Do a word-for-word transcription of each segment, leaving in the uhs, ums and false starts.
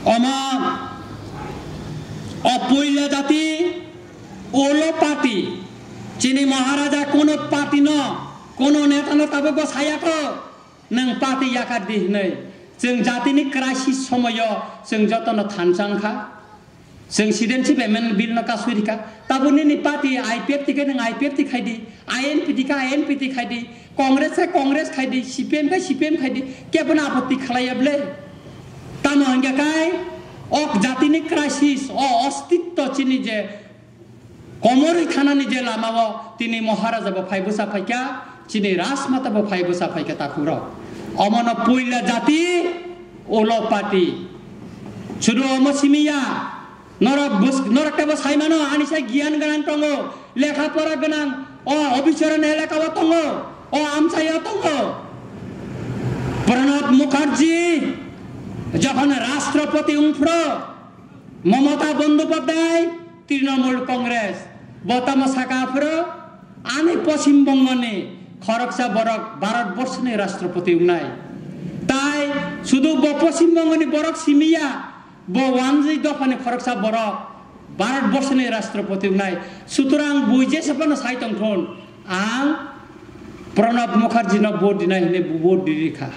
Omo o puila jati ulo party, chini Maharaja kono party no, kono neta no tabuk bo sayako, nwng party yakar di hinwi. Chwng jatini crisis somoyo chwng jotono thansa wngkha. Chwng citizenship amendment bill no kasui rikha. Tabuk nini party I P F T khe nwng I P F T khai di, I N P T khe I N P T khai di, Congress khe Congress khai di, C P M khe C P M khai di, kebono apotti khlaiya ble. Tamo hingkha khai, ok jatini crisis, o ostitto chini je komorwi thanani je lamao tini Maharaja bo phai bwsa phaikha, chini Rajmata bo phai bwsa phaikha takhurok. Omono puila jati ulo party. Sudu omo simiya, norok bus-, norok tebo saimano, ani sai giyan gwnang tongo, lekha pora gwnang, o obicharan elaka o tongo, o amchai o tongo. Pranab Mukherjee jokhon Rashtrapati wngphro, Mamata Bandopadhyay, Trinamool Congress, bo tamo saka aphuru, ani Poschim Bongoni khoroksa borok Bharat Borshoni Rashtrapati wngnai. Tai sudu bo Poschim Bongoni borok simiya, bo wanjwi dophani khoroksa borok Bharat Borshoni Rashtrapati wngnai. Sutrang bui jesa phano sai tongthun, ang Pranab Mukherjee no vote dinai hinwi vote dirikha.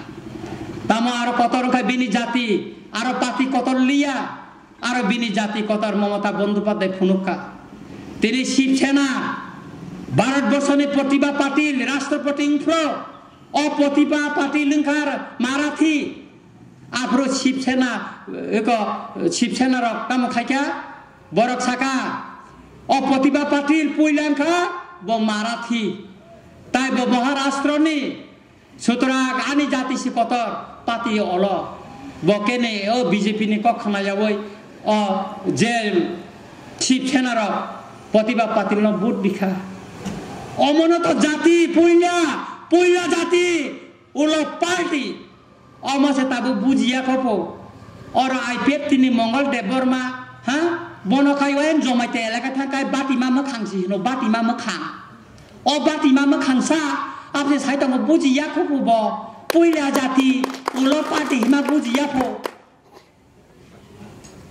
Tamo aro kotor wngkha bini jati, aro party kotor liya. Aro bini jati kotor Mamata Bandopadhyay phunukha. Tini Shiv Sena, Bharat Borshoni Pratibha Patil, Rashtrapati wngphro, o Pratibha Patil wngkha Marathi. Aphuru Shiv Sena, eko, Shiv Sena rok tamo khaikha, borok saka, o Pratibha Patil puila wngkha, bo Marathi. Tai bo Maharashtra ni, Sutrang ani jati si kotor, pati olo. Bo kene o B J P ni kok khna yawi o je Shiv Sena rok Pratibha Patil no vote dikha. Omono to jati puila, puila jati ulo party. Omo se tabuk bujiya khopo. Oro I P F T ni Mongol Debbarma, ha? Bono khai wayan Jomaite elaka thang khai bati ma mwkhang si hino, bati ma mwkhang. O bati ma mwkhang sa, abse sai tongo buji ya kho bo, puila jati, ulo party hima buji ya pho.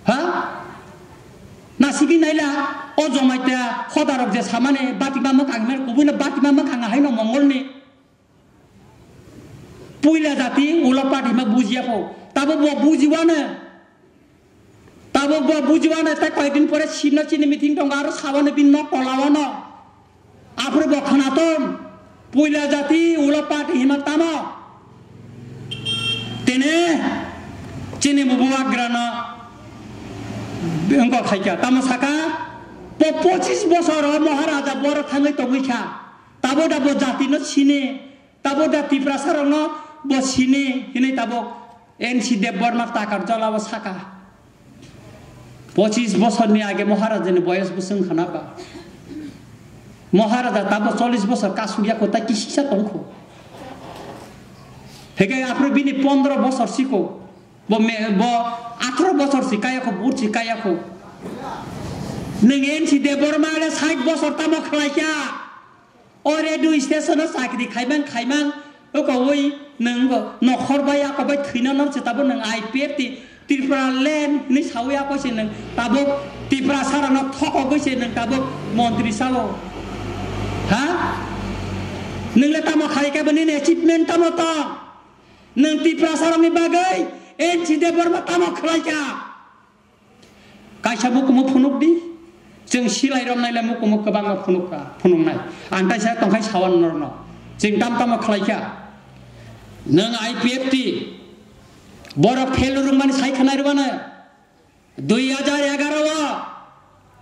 Ha? Na sibi naila, o Jomaite hodarok je samane bati ma mwkhang mer kubui na bati ma mwkhang hai no Mongol ni. Puila jati, ulo party hima buji ya pho. Tabo bo buji wane. Tabuk bo bujiwano, tei koyekdin pore sibno chini meeting tongo, aro sawano bini nok tolawano. Aphuru bo khwnathon, puila jati ulo party hima tamo? Tini chini bubagrano wngkok khaikha, tamo saka, po-, pochis bosor o Maharaja boro thangwi tongwi kha, tabo da bo jatino sini, tabo da Tiprasa rokno bo sini hinwi tabuk N C Debbarma Takarjala o saka. Pochis bosorni age Maharajani boyos bwswng khna ba. Maharaja tabo chollis bosor kasuk ya kho, ta kisisa tong kho. Hege aphuru bini pondro bosor siko. Bo me-, bo atharo bosor si kaya kho, but si kaya kho. Nwng N C Debbarma le sait bosor tamo khlai kha. O radio station o chakri khaimang khaimang, o kowoi nwng nokhor bai ako bai thwina nang se tabuk nwng I P F T Tripura land hinwi sawi ako se nwng tabuk Tiprasa rokno thokogwi se nwng tabuk montri sao. Ha? Nwng le tamo khai kha, bini achievement tamo tong? Nwng Tiprasa rokni bagwi N C Debbarma tamo khlai kha? Kaisa mukumu phunuk di, chwng silai romnai le mukumu kwbangma phunuk kha, phunuknai. Ang taisa tongkhai sawan norno. Chwng tam tamo khlai kha. Nwng I P F T, borok fail rwngmani sai khwnai rwmano. Dui hajar egaroh o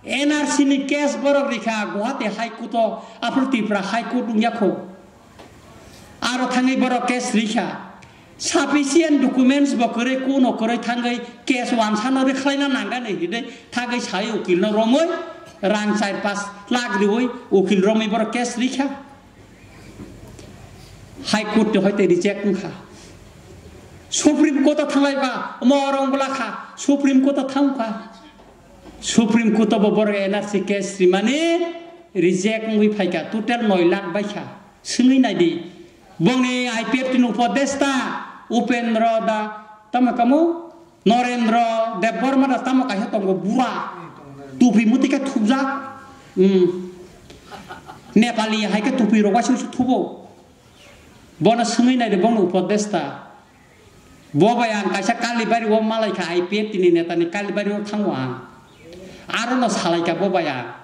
N R C ni case borok rikha Guwahati High Court o, aphuru Tripura High Court wngya kho. Aro thangwi borok case rikha. Sufficient documents bo kwrwi, kuno kwrwi thangwi case wansano rwkhlaina nangani hinwi thagwi sai ukilno romwi rang char pash lakh riwi ukil romwi borok case rikha. High Court ni hoite reject wngkha. Supreme Court o thanglaiba, omo oro wngla kha, Supreme Court o thangkha. Supreme Court o bo borok N R C case rimani reject wngwi phaikha, total noi lakh baikha. Swngwi naidi, bongni I P F T ni upodesta Upendra da tamo kamo Norendra Debbarma da tamo kaisa tongo bura. Tupi muti khe thupjak. Hmm. Nepali hai khe tupi rok waisa waisa thubo. Bono swngwi nai de, bono upodesta. Bo bai ang kaisa Kalibari o malai kha, I P F T ni neta ni Kalibari o thango ang. Aro no salai kha bo bai ang.